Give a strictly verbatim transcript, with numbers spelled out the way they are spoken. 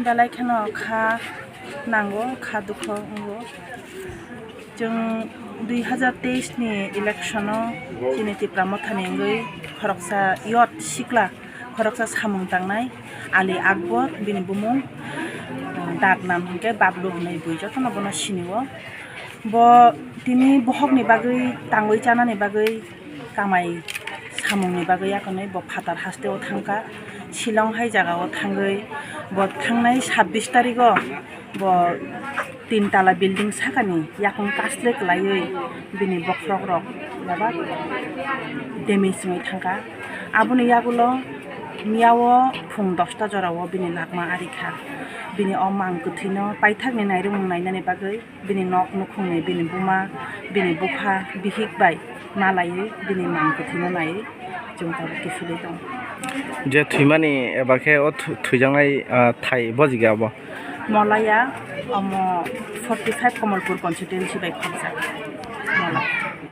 Belai kheno kha nango, kha dukho wngo. Chwng dui hazar teis ni election o chini Tipra Motha ni wngwi khoroksa youth sikla, khoroksa samung tangnai Ali Akbar bini bumung, dak nam hinkhe Bablu hinwi bui jotono bono sinio. Bo tini bohokni bagwi tangwi chanani bagwi kamai samungni bagwi yakarwi bo phatar hasteo thangkha. Shillong hai jagao thangwi bo thangnai sabbish tarigo bo tin tala building sakani yakung kasle kwlaiwi bini bokhorok rok bebak damage wngwi thangkha. Aboni yagulo miyao phung dosta jorao bini lakma arikha. Bini o mang kwthwino paithakni nairwkmung nainani bagwi bini nok nukhungni, bini buma, bini bupha, bihik bai malaiwi bini mang kwthwino naiwi chwng tabuk kiphilwi tongo. Je thwimani eba khe o thu-, thwijaknai, ah, thai bojigya abo? Molaya, omo forty five Kamalpur constituency bai khorjak. Molai.